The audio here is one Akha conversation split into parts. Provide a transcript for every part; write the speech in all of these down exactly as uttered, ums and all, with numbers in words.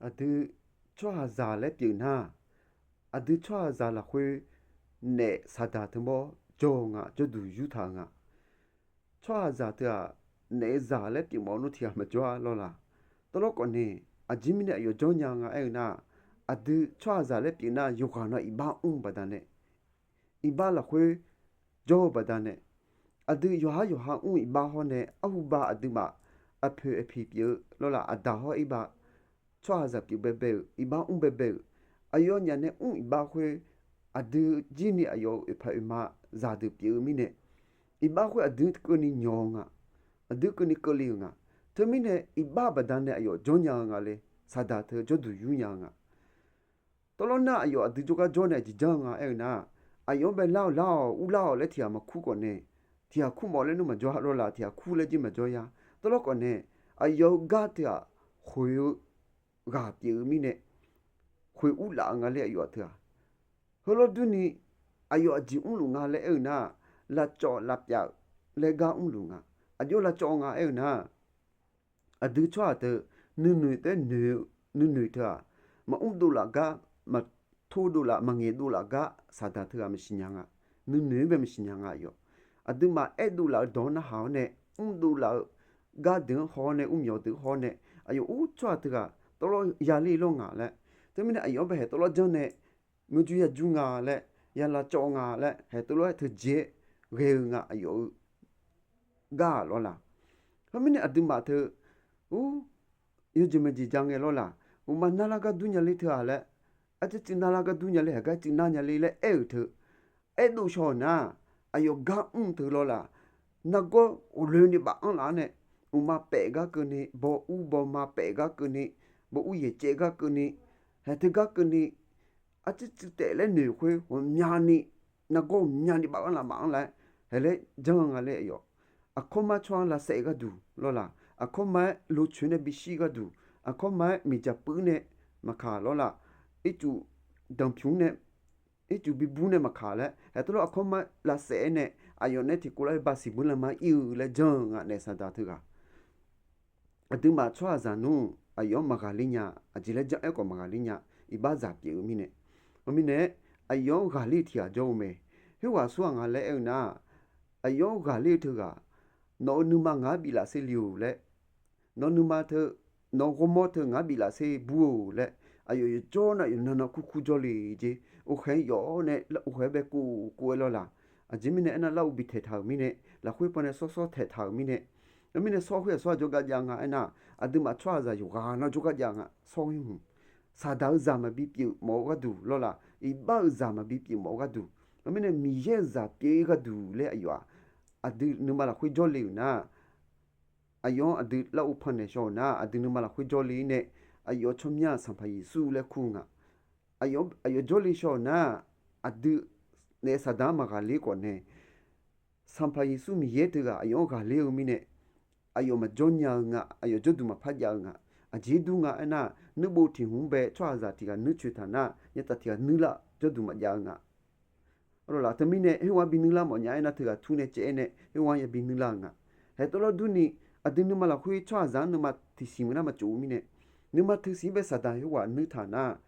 Aqdui tsawrhaqzaq laer pyeuf nar, aqdui tsawrhaqzaq lafkhoer naef saqdaq teumawr jawr-eu nga, jawrduq yurtaq-eu nga. Tsawrhaqzaq teu-aq, naef-eu zaq laer pyeufmawf-eu nmr tiq ghaq maqjawr-a lawrlaq. Tawvlawr khawf nae, aqjeq mirnae aqyawf jawr nya nga aer-eu nar, aqdui tsawrhaqzaq laer pyeuf nar yawqghaq nan iqbax mr-eu baqdanae, iqbax lafkhoer jawr-eu baqdanae, aqdui yawqhar yawqha mr iqbax hawr nae arhuba aqduimaf aqpoeq aqpiq pyeuf-eu lawrlaq, aqdaq hawr iqbax tsawrhaqzaq pyeuf baebae-euq, iqbax mr baebae-euq, aqyawfnyaf nae mr iqbax khoer, aqdui jir ni aqyawf-euq oeqpaq oeqma zaqdeuq pyeuf-eu mirnae, iqbax khoer aqdui keuvni nyawq-eu nga, aqdui keuvni keuvle-euq nga. Teumirnae iqbax baqdanae aqyawf jawr nya-eu nga le, saqdaq teu jawrduq yur nya-eu nga. Tawvlawr nar aqyawf aqdui jawrgar jawr nae aqjeq janr-eu nga aer-eu nar, aqyawf-anr bae lar-awq lar-awq urlar-awq laer tiq ghaq maqkur khawf nae, tiq ghaq kur mawf laer nmr maqjawr-a lawrlaq, tiq ghaq kur laer jir maqjawr ya. Tawvlawr khawf nae, aqyawf-eu gar teu-aq, khoeq-eu ghaq pyeuf-eu mirnae, khoeq urlaf-eu nga le aqyawf teu-aq. Heulawr durni, aqyawf aqjeq mrluf nga laer aer-eu nar, lavcawv lavpyav-euq laer gar mrluf nga. Aqjox lavcawv nga aer-eu nar, aqdui tsawrhaq teu, nuinoeq taef-aer noeq-eu, nuinoeq teu-aq, maqmr dovlaf gar, maqtor dovlaf, maqngaeq dovlaf gar saqdaq teughaq maqsiq nya nga. Nuinoeq-anr bae maqsiq nya nga aqyawf. Aqduimaf aer dovlaf-eu dawq-anr narhaq-awr nae, mr dovlaf-eu gar deuq-anr haw-awr nae, mrmyawf deuq haw-awr nae, aqyawf ur tsawrhaq teughaq tawvlawr yaler lawr nga laer. Teumirnae aqyawf-anr bae haeq tawvlawr janr nae, murjur yajur nga laer, yalavcawv nga laer, haeq tawvlawr-aer teujeq-aer ghae-eu nga aqyawf-eu gar-aq lawrlaq. Khoermirnae aqduimaf teu, ur, yawjeq maqjeq ja ngae lawrlaq, uqma narlar gar dur nya le teu-aq laer, arcuiv cuiv narlar gar dur nya le, haeq gar cuiv nar nya le laer aer-euq teu, aerdov shaw-euq nar, aqyawf gar mr teu lawrlaq, nargawr ghofloeni baf anrlaf-awr nae, uqma paef gar keuvni, baw ur baw ma paef gar keuvni, baw ur yaeq caev gar keuvni, haeq teu gar keuvni, arcuiv cuiv taef laer noeq khoer ghawqmyani, nargawr ghawqmyani baf anrlaf maf anrlaf-aer, haeq laer janr-eu nga le aqyawf. Aqkawr ma tsawrhaq lavsaef gharduq lawrlaq, aqkawr ma-aer locoeq nae bishir gharduq, aqkawr ma-aer miqdzaq puiv nae maqkaq lawrlaq, ircuf danqpymq nae, ircuf bibur nae maqkaq laer, haeq tawvlawr aqkawr ma lavsaef-aer nae, aqyawf nae tiqkov lar-aer basiq beular ma ir-eu laer janr-eu nga naef saqdaq teughaq. Aqduimaf tsawrhaqzaq nmr aqyawf-anr maqghaqler nya, aqjeq laer janr-aer khawf maqghaqler nya, iqbaxzaq pyeuf-eu mirnae. Heumirnae, aqyawf-anr ghaqler-eu tiq ghaq jawr-eu mae. Khoerghaq aqsurghaq nga laer aer-eu nar, aqyawf-anr ghaqler-eu teughaq, nawq-euq nuima ngaq-anr biflaf serle-euq laer, nawq-euq nuima teu, nawq-euq ghawrmawr teu ngaq-anr biflaf ser bur-eu laer, aqyawf yawjawr nar yawqnan nan kurkur jawrle jeq, oqkhaeq-anr yawf-awr nae oqkhaeq-aer bae kov kov-aer lawrlaq. Aqjeq mirnae aernar, larghov bi taeqtaq-euq mirnae, lafkhoer pawnae sawrsawr taeqtaq-euq mirnae, heumirnae sawr khoer aqsur-aq jawrgar jav nga aernar, aqduimaf tsawrhaqzaq yawqghaq nar jawrgar jav nga, sawr khoer hmq. Saqdaq-eu zaq maqbi pyeuf mawf-eu gharduq lawrlaq, iqbax-euq zaq maqbi pyeuf mawf-eu gharduq, heumirnae Miqyaer-euq zaq pyeuf-ir gharduq laer aqyawf-aq, aqdui nuima lafkhoer jawrle-euq nar, aqyawf-anr aqdui larghov pannaeq shaw-euq nar, aqdui nuima lafkhoer jawrle-ir nae, aqyawf tsawrmyanr-aq Sanqpaq Yeqsur laer kur-eu nga. Aqyawf jawrle shaw-euq nar, aqdui naef saqdaq-anr maqghaqler khawf nae, Sanqpaq Yeqsur Miqyaer teughaq aqyawf-anr ghaqler-eu mirnae, aqyawf maqjawr nya-eu nga, aqyawf jawrduq maqpar jav-eu nga. Aqjeq dur nga aernar, nuirbof tiq hmq-anr bae tsawrhaqzaq tiq ghaq nuir coeq taq nar, nyataf tiq ghaq nuirlar jawrduq maqjav-eu nga. Lawrlaq teumirnae khoerghaq-anr bi nuirlar mawfnya aernar, teughaq tur nae caev-aer nae khoerghaq-anr yabi nuirlar-eu nga. Haeq tawvlawr durni, aqdui nuima lafkhoer tsawrhaqzaq-anr nuima tiqsiq meuq nar maqtsof-eu mirnae, nuima teusiq-anr bae saqdaq khoerghaq nuir taq nar,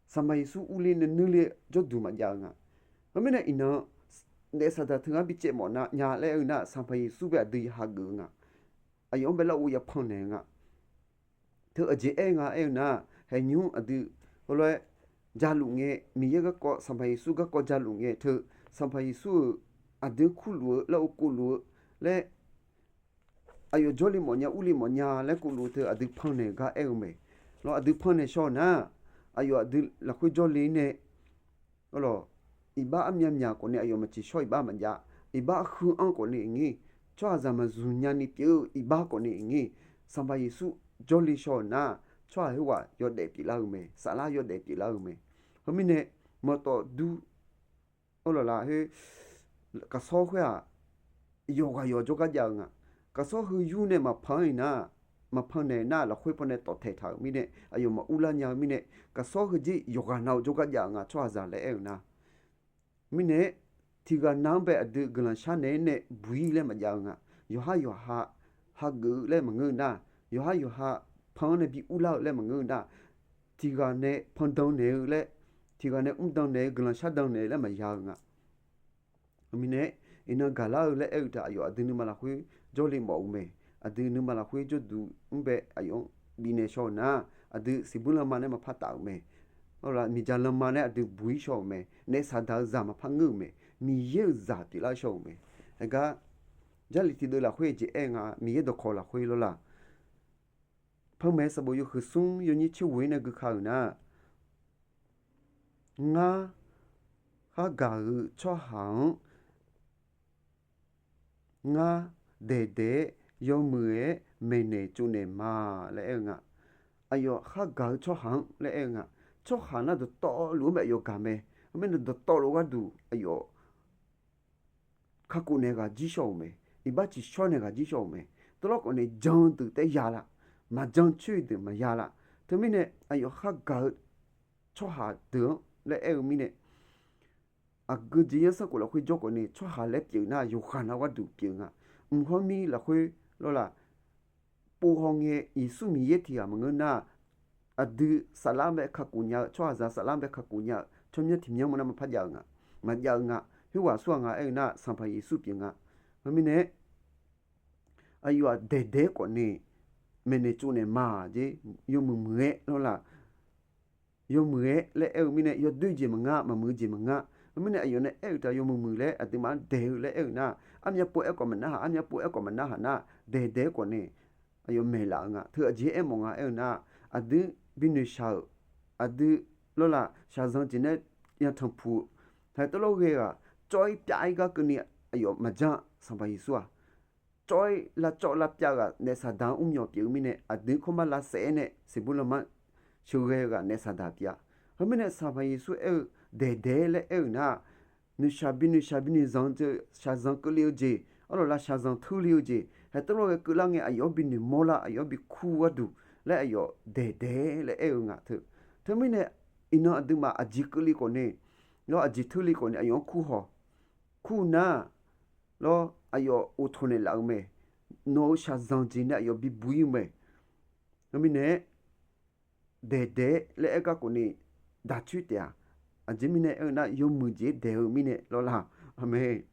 Sanqpaq Yeqsur urler nae nuirler jawrduq maqjav-eu nga. Heumirnae iqnan, naef saqdaq teughaq-anr bi caev mawfnya laer aer-eu nar, Sanqpaq Yeqsur bae aqdui ya hageuf-eu nga. Aqyawf-anr bae larghov ya pannaeq-eu nga. Teu aqjeq aer nga aer-eu nar, haeqnymr aqdui heulof-aer jaluf ngae, Miqyaer garkawv Sanqpaq Yeqsur garkawv jaluf ngae teu, Sanqpaq Yeqsur-euq aqdui-anr kurluf-eu larghov kovluf-eu laer, aqyawf jawrle mawfnya urle mawfnya laer kovluf-eu teu aqdui pannaeq-eu gar aer-eu mae. Lawr, aqdui pannaeq shaw-eu nar, aqyawf aqdui lafkhoer jawrle-ir nae, lawr, iqbax armyavmyaq khawf nae aqyawf maqceq shawr iqbax maqjav, iqbax arheu-anr khawf nae iqngaer, tsawrhaqzaq maqzmq nyani pyeuf-eu iqbax khawf nae iqngaer, Sanqpaq Yeqsur jawrle shaw-eu nar, tsawrhaq khoerghaq yawdaef pyeuflar-eu mae, saflar yawdaef pyeuflar-eu mae. Heumirnae, maqtawf dur, lawrlaq khoer, kaqsawr khoer-aq, yawqghaq yawq jawrgar jav-eu nga. Kaqsawr heu yur nae maqpan-anr iqnar, maqpan naeq nar lafkhoer pawnae tawftaeq taq-euq mirnae, aqyawfmaf urlar nya-eu mirnae, kaqsawr heudzer yawqghaq nav-eu jawrgar jav-eu nga tsawrhaqzaq laer aer-eu nar. Mirnae, tiqghaq nav-anr bae aqdui guiqlanq sharnaeq-aer nae buq-ir laer maqjav-eu nga. Yawqhar yawqha hageuf-eu laer maqngeur-eu nar, yawqhar yawqha pan-anr nae bi urlar-eu laer maqngeur-eu nar, tiqghaq nae pandan naeq-eu laer, tiqghaq nae mrdan naeq-eu guiqlanq shardan naeq-eu laer maqya-eu nga. Mirnae, iqnan gaqlar-eu laer aer-eu taq aqyawf aqdui nuima lafkhoer jawrle mawf-eu mae. Aqdui nuima lafkhoer jawrduq mrbae aqyawf-anr bifnaeq shaw-eu nar, aqdui siqbur lanma nae maqpar taf-euq mae. Awr laf miqdzaq lanma nae aqdui buq-ir shaw-euq mae. Naef saqdaq-eu zaq maqpar ngeur-euq mae. Miqyaer-euq zaq pyeuflar shaw-euq mae. Aergar, Jarlif tiqdeuv lafkhoer jeq aer nga, Miqyaer dawqkawq lafkhoer lawr laq. Panmaeq sanqbof yawhuiq smr yawnyir tser ghoeq-ir nae gui ka-euq nar, ngar khargaq-eu tsawrhaq-anr ngar daeqdaeq-aer yawmuiq-aer maeqnaeq tsovnaeq ma laer aer-eu nga. Aqyawf khargaq-eu tsawrhaq-anr laer aer-eu nga. Tsawrhaq nar dawqtawvluf-anr bae aqyawf gaq mae. Heumirnae dawqtawvluf gharduq aqyawf kakhof naeq ghaq jir shaw-euq mae. Iqbax ciqshawr naeq ghaq jir shaw-euq mae. Tawvlawr khawf nae jan deuq taef ya laf, maqjan coer deuq maqya laf. Teumirnae aqyawf khargaq-eu tsawrhaq deuq-anr laer aer-eu mirnae, aqgeu jeq zanrsanrkhof lafkhoer jawr khawf nae tsawrhaq laer pyeuf nar yawqghaq nav gharduq pyeuf nga. Mq hawr mir lafkhoer lawr laq, pov haw ngae Yeqsur Miqyaer tiq ghaq maqngeur nar, aqdui saflar bae kakhof nya-eu, tsawrhaqzaq saflar bae kakhof nya-eu tsawrmyanr tiq myanr mawrnar maqpar jav-eu nga. Maqjav-eu nga. Khoerghaq aqsurghaq nga aer-eu nar, Sanqpaq Yeqsur pyeuf nga. Heumirnae, aqyawf-aq daeqdaeq-aer khawf nae maeqnaeq tsovnaeq ma jeq, yawmuiq muiq-aer lawr laq, yawmuiq-aer laer aer-eu mirnae yawdoer jeq maqnga, maqmuiq jeq maqnga. Heumirnae aqyawf nae aer-eu taq yawmuiq muiq laer aqduimaf-anr daeq-eu laer aer-eu nar, armyav pov-aer khawf maqnarhaq, armyav pov-aer khawf maqnarhaq nar, daeqdaeq-aer khawf nae aqyawf maeqlaf-eu nga. Teu aqjeq aermawf nga aer-eu nar, aqdui binoeq shaq-euq, aqdui lawr laq shaqzanq jeq nae yantanq puq-eu, haeq tawvlawr ghae ghaq cawv-ir pyav-ir gar keuvni aqyawf maqjan. Sanqpaq Yeqsur-aq, cawv-ir lavcawv lavpyav ghaq naef saqdaq-anr mrmyawf pyeuf-eu mirnae, aqdui kawrmar lavsaef-aer nae siqbur lanma sheuqghae-eu ghaq naef saqdaq pyeuf-a. Heumirnae Sanqpaq Yeqsur aer-eu daeqdaeq-aer laer aer-euq nar, noeqshaq binoeq shaq binoeq zanq-eu jeq, shaqzanq keuvle-eu jeq, arlawq lav shaqzanq teurle-eu jeq, haeq tawvlawr ghae keuvlar ngae aqyawf-anr binoeq mawrlar, aqyawf-anr bikur gharduq laer aqyawf daeqdaeq-aer laer aer-eu nga teu. Teumirnae, iqnan aqduimaf aqjeq keuvle khawf nae, lawr aqjeq teurle khawf nae aqyawf-anr kur haw, kur nar, lawr aqyawf uqtawq naeqlaf-eu mae. Nawq-euq shaqzanq jeq nae aqyawf bibuq-ir-eu mae. Heumirnae, daeqdaeq-aer laer aer gar khawf nae daqcoer taef-a. Aqjeq mirnae aer-eu nar, yawmuiq jeq-aer daeq-eu mirnae lawr laq. Aqmeq.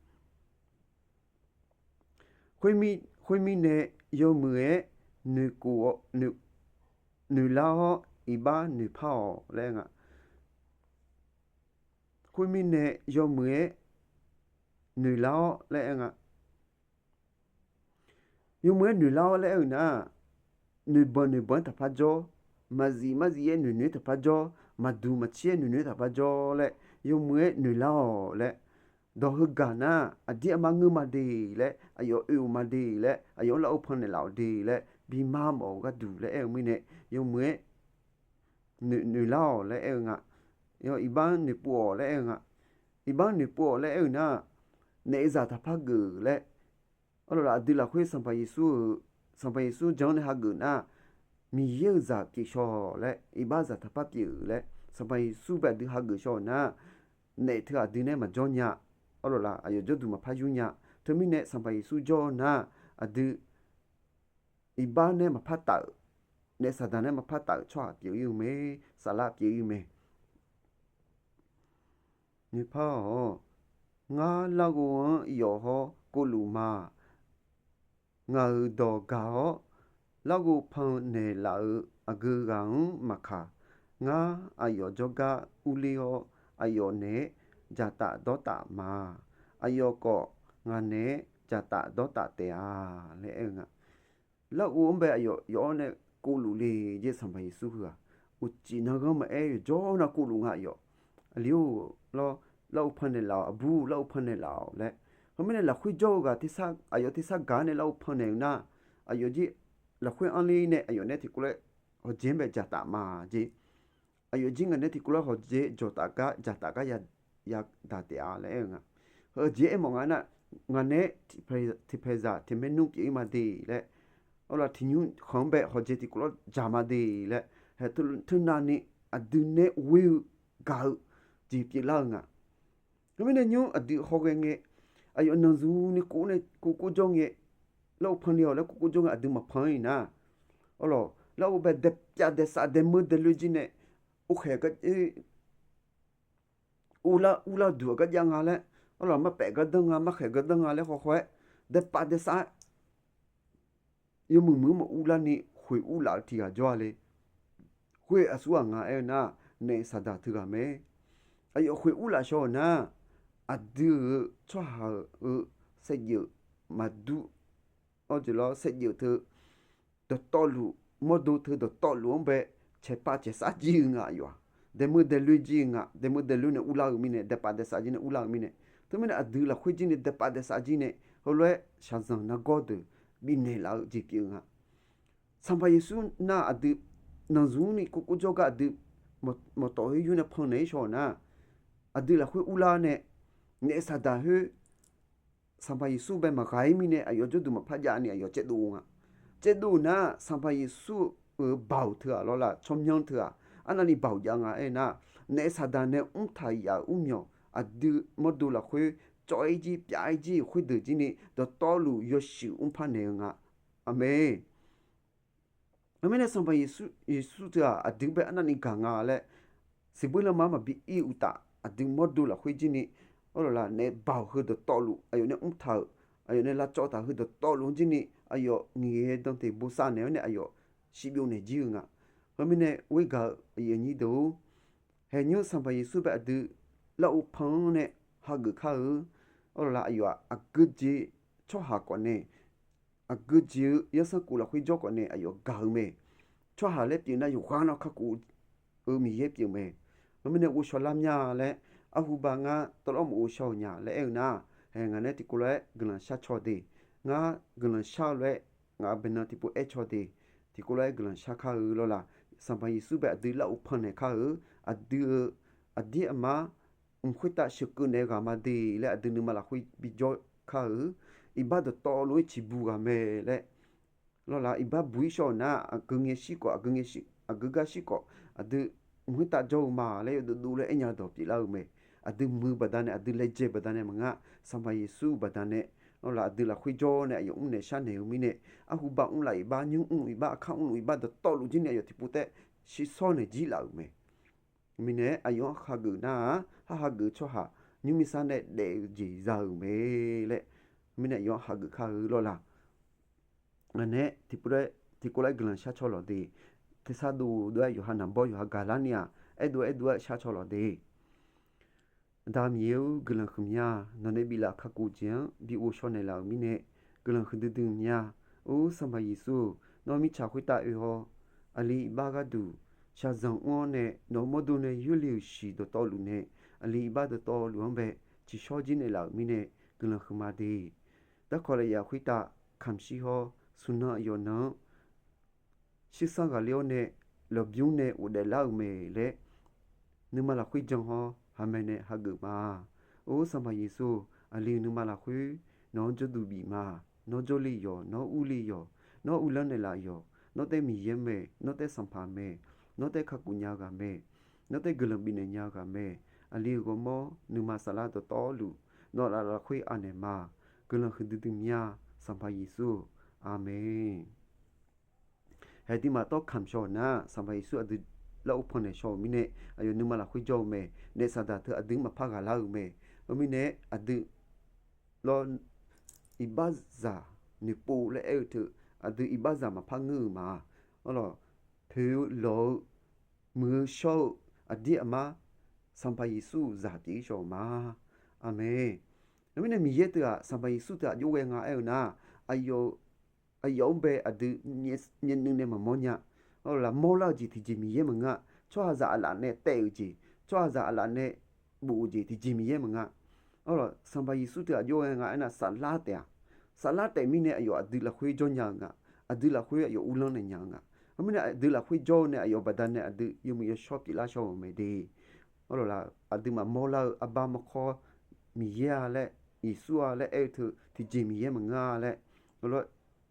Khoermirnae, yawmuiq-aer noeqkhof-awr, noeqlar-awr iqbax noeqpar-awq laer nga. Khoermirnae, yawmuiq-aer noeqlar-awr laer aer nga. Yawmuiq-aer noeqlar-awr laer aer-eu nar, noeqbanq noeqbanq-aer taqpar jawr, maqzif maqzif-aer noeqnoeq-aer taqpar jawr, maqduq maqcir-aer noeqnoeq-aer taqpar jawr laer, yawmuiq-aer noeqlar-awq laer, dawq heugaq nar aqdir aqma ngeur ma de laer, aqyawf oe-euq ma de laer, aqyawf-anr lavov pannaeq laf-awq de laer, bimar mawf-eu gharduq laer aer-eu mirnae, yawmuiq-aer noeq, noeqlar-awq laer aer-eu nga. Iqbax-anr noeqpov-awq laer aer-eu nga. Iqbax-anr noeqpov-awq laer aer-eu nar, naef zaq taqpar geuf laer, arlawq laf aqdui lafkhoer Sanqpaq Yeqsur-euq, Sanqpaq Yeqsur jan-anr nae hageuf nar, Miqyaer-euq zaq pyeufshaw laer, iqbax zaq taqpar pyeuf laer, Sanqpaq Yeqsur bae aqdui hageuf shaw-eu nar, naef teu aqdui nae maqjawr nya. Arlawq laf aqyawf jawrduq maqpar yur nya. Teumirnae Sanqpaq Yeqsur jawr-eu nar, aqdui iqbax nae maqpar taf-euq, naef saqdaq nae maqpar taf-euq tsawrhaq pyeuf-ir-eu mae, saflar pyeuf-ir-eu mae. Noeqpar-awq. Ngar larghov-anr yawf hawr kovluf ma. Ngaq-euq dawq gaq-awr larghov pannaeq laf-euq aqgeu ghaq-anr maqkaq, ngar aqyawf jawrgar urler-awr aqyawf naeq-aer dzaqtaf dawrtaf ma. Aqyawf khawf ngaq naeq-aer dzaqtaf dawrtaf taef-a laer aer-eu nga. Larghov-anr bae aqyawf yawf-awr nae kovluf le jeq Sanqpaq Yeqsur heu-aq, uqcif nanghanr maqaer yawqjawr nav kovluf nga aqyawf. Aqli-or, larghov pannaeq laf-awq aqbur, larghov pannaeq laf-awq laer. Heumirnae lafkhoer jawr-eu ghaq tersar, aqyawf tersar gaq-awr nae larghov pannaeq-eu nar, aqyawf jeq lafkhoer anrler nae aqyawf nae tiqkawv laer hawqjeq-anr bae dzaqtaf ma jeq. Aqyawf jir ngaq nae tiqkawv laer hawqjeq dzawqtaf gar dzaqtaf gar yadaq taef-a laer aer-eu nga. Hawqjeq aermawf nga nar, ngaq nae tiqpaeqzaq tiqmaernmr pyeuf-ir ma de laer, arlawq tiqnymr khanq-anr bae hawqjeq tiqkawv laer dzaq ma de laer, hae teunavni aqdui nae ghoer-eu gaq-eu jeq pyeuflar-eu nga. Khoermirnae nymr aqdui hawghae ngae, aqyawf nanqzuni kov nae kov kov jawr ngae, larghov panle-awq laer kov kov jawr ngae aqdui maqpan-ir nar, arlawq larghov bae daepyav daesav daemeur daeloer jir nae urkhaeq, urlar, urlar duq-eu garjav nga laer, arlawq marpaef gardanr nga, markhaeq gardanr nga laer khawkhaw-aer, daepav daesav-aer yawmuiq muiq-anr maqurlarni khoeq urlaf-eu tiq ghaq jawr-a le. Khoer aqsurghaq nga aer-eu nar, naef saqdaq teughaq mae. Aqyawf khoeq urlaf shaw-euq nar, aqdui-euq tsawrhaq-euq saevdzeuf maqdur, awr jeq lawr saevdzeuf teu dawqtawvluf, mawrdo teu dawqtawvluf-anr bae caeqpav caeqsar jir-eu nga aqyawf-aq. Daeqmeuq daeqloe jir-eu nga, daeqmeuq daeqloe nae urlar-eu mirnae, daepav daesav jir nae urlar-eu mirnae, teumirnae aqdui lafkhoer jir ni daepav daesav jir nae heulof-aer shaqzanq nargawr deuq bifnaeq laf-eu jeq pyeuf nga. Sanqpaq Yeqsur nar aqdui nanqzmq ni kurkur jawrgar aqdui mawqtawf khoer yur nae pannaeq-ir shaw-euq nar, aqdui lafkhoer urlar nae, naef saqdaq khoer Sanqpaq Yeqsur bae maqghaq-ir mirnae aqyawf jawrduq maqpar javni aqyawf caevdov nga. Caevdov-euq nar, Sanqpaq Yeqsur-euq baoq teughaq lawrlaf tsawrmyanr teughaq arnavni baoq jav nga aer nar, naef saqdaq nae mrtaq yaf-euq mrmyawq aqdui mawrdo lafkhoer cawv-ir jir pyav-ir jir khoerdeuq jir ni dawqtawvluf yawshuif mrpar naeq-eu nga. Aqmeq. Aqmeq nae Sanqpaq Yeqsur teughaq aqdui bae arnavni gaq nga laer siqbuir lanma maqbi ir-eu uqtaf aqdui mawrdo lafkhoer jir ni, arlawq laf naef baoq heu dawqtawvluf aqyawf nae mrtaq-euq, aqyawf nae lavcawv taq heu dawqtawvluf-anr jir ni aqyawf Miqyaer danteq bosav naeq-awr nae aqyawf shirbyov naeq jir-eu nga. Heumirnae ghoer gaq-eu aqyuif aqnyir deuq-or, haeqnymr Sanqpaq Yeqsur bae aqdui larghov pan-anr nae hageuf kar-eu. Arlawq laf aqyawf-aq aqgeujeq tsawrhaq khawf nae, aqgeujeq-eu yarsar kov lafkhoer jawr khawf nae aqyawf gaq-eu mae. Tsawrhaq laer pyeuf nar yawqghaq nawr kakhof-eu Miqyaer pyeuf mae. Heumirnae ghovshaw lar mya laer, arhuba ngar tawvlawr maqghov shaw-euq nya laer aer-eu nar, haeq ngaq nae tiqkov lof-aer guiqlanq shar caw de. Ngar guiqlanq shar-eu lof-aer ngaq baenan tiqpov aer caw de. Tiqkov lof-aer guiqlanq shar kar-eu lawrlaf. Sanqpaq Yeqsur bae aqdui larghov pan naeq kar-eu, aqdui-eu aqdir aqmar mq khoertav sheuqkeuv naeq-eu ghaq ma de laer aqdui nuima lafkhoer bijawr kar-eu. Iqbax dawqtawvluf-aer ciqbu ghaq mae laer lawrlaf iqbax buq-ir shaw-euq nar, aqgeu ngae shir khawf, aqgeu gar shir khawf, aqdui mq khoertav jawr-eu ma laer yawdovdov laer aernya dawq pyeuflar-eu mae. Aqdui muiq-eu baqdanae, aqdui laejae baqdanae maqngeur-a. Sanqpaq Yeqsur-euq baqdanae lawrlaf aqdui lafkhoer jawr nae aqyawf mrnaeq sharnaeq-eu mirnae, arhuba mrlaf iqbax, nymr mr iqbax, aqkar mrluf iqbax dawqtawvluf jir ni aqyawf tiqpov taef shirshawr naeq jir laf-euq mae. Mirnae aqyawf-anr hageuf nar-aq, har hageuf-eu tsawrhaq nymr mirsar nae daef-eu jeq za-euq mae laer, mirnae aqyawf-anr hageuf kar-eu lawrlaf. Ngaq nae tiqpov laer, tiqkov laer guiqlanq shar caw lawq de. Tersar dov dov-aer yawqha naqbawr yawqha gaqlar ni-aq, aerdov aerdov-aer shar caw lawq de. Aqda Miqyaer-or, guiqlanq huiqmya. Nawq nae biflaf kakhof jeq-anr bi ghovshaw naeqlaf-euq mirnae guiqlanq huiqdui dui mya. Or Sanqpaq Yeqsur-or, nawr mirtsaq khoertav oe haw. Aqli iqbax gharduq shaqzanq mr-awr nae nawq-eu mawrdo nae yurle-euq shiq dawqtawvluf nae, aqli iqbax dawqtawvluf-anr bae ciqshawr jir naeqlaf-euq mirnae guiqlanq huiqma de. Darkawq lafyaq khoertav kamq shir hawr, smq nan aqyawf nan-anr shirsanr ghaqler-awr nae lawqbymr nae ghofdaef lar-euq mae laer nuima lafkhoer jan hawr haqmae nae hageuf ma. Or Sanqpaq Yeqsur, aqli-euq nuima lafkhoer nawq-anr jawrduq bif ma. Nawr jawrle yawq, nawr urle yawq, nawr uvlanr naeqlaf yawq, nawr taef Miqyaer mae, nawr taef Sanqpaq mae, nawr taef kakhof nya-eu ghaq mae, nawr taef guiqlanq bifnaeq nya-eu ghaq mae. Aqli-euq ghawrmawr nuima saflar dawqtawvluf nawq laf lafkhoer anaeq ma. Guiqlanq huiqdui dui mya. Sanqpaq Yeqsur-or, aqmeq. Haeq duimaf tawr kamq shaw-euq nar, Sanqpaq Yeqsur aqdui larghov pan naeq shaw-euq mirnae aqyawf nuima lafkhoer jawr-eu mae. Naef saqdaq teu aqdui-anr maqpar ghaqlar-eu mae. Khoermirnae aqdui lawr iqbaxzaq noeqpov laer aer-eu teu, aqdui iqbaxzaq maqpar ngeur-euq ma. Arlawq, poeq-eu lawq-eu, muiq-eu shawr-eu, aqdir aqmar Sanqpaq Yeqsur zaq pyeuf-ir shaw-euq ma. Aqmeq. Khoermirnae Miqyaer teu-aq, Sanqpaq Yeqsur teu-aq jov ghae nga aer-eu nar, aqyawf aqyawf-anr bae aqdui myavnuiv nae maqmawr nya. Arlawq, mawrlar-eu jeq tiqjeq Miqyaer maqngeur-a. Tsawrhaqzaq aqlaf nae taev-euq jeq, tsawrhaqzaq aqlaf nae bof-eu jeq tiqjeq Miqyaer maqngeur-a. Arlawq, Sanqpaq Yeqsur teu-aq jov ghae nga aernar, saflar taef-aq, saflar taef mirnae aqyawf aqdui lafkhoer jawr nya-eu nga. Aqdui lafkhoer aqyawf uvlanr naeq nya-eu nga. Khoermirnae aqdui lafkhoer jawr-eu nae aqyawf baqdanae aqdui yawmuiq yawshawr pyeuflar shaw-euq mae de. Arlawq, aqduimaf mawrlar-eu arbar mawrkawr Miqyaer-a laer, Yeqsur-a laer aer-eu teu tiqjeq Miqyaer maqngeur-a laer, arlawq,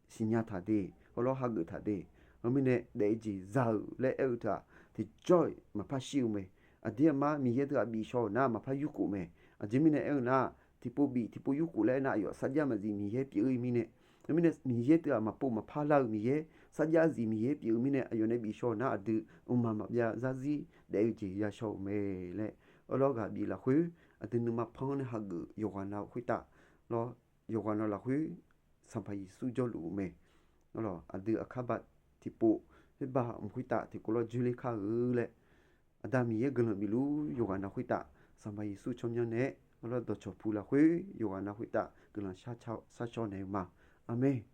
siqnya taq de, arlawq, hageuf taq de. Khoermirnae daef-eu jeq za-euq laer aer-eu teu-aq, tiqjawr-iq maqpar shir-eu mae. Aqdir aqmar Miqyaer teu-aq bif shaw-euq nar maqpar yurkhof mae. Aqjeq mirnae aer-eu nar, tiqpov bif tiqpov yurkhof laer aer nar, aqyawf sarjax maqzif Miqyaer pyeuf-eu mirnae. Khoermirnae Miqyaer teu-aq maqpov maqpar lar-eu Miqyaer, sarjax zif Miqyaer pyeuf-eu mirnae aqyawf nae bifshaw-eu nar aqdui mqmaq maqbyav zarzir daef-eu jeq yashaw-euq mae laer, arlawr ghaq bif lafkhoer aqdui nuima panr nae hageuf yawqghaq nav khoertav, lawr, yawqghaq nav lafkhoer Sanqpaq Yeqsur jawrluf-eu mae. Arlawr, aqdui aqkar ba tiqpov khoerba mq khoertav tiqkov lawr joerler kar-eu laer, Aqda Miqyaer guiqlanq bifluf yawqghaq nav khoertav Sanqpaq Yeqsur tsawrmyanr nae-aer arlawr dawqcawq pu lafkhoer yawqghaq nav khoertav guiqlanq sharcaw naeq-eu ma. Aqmeq.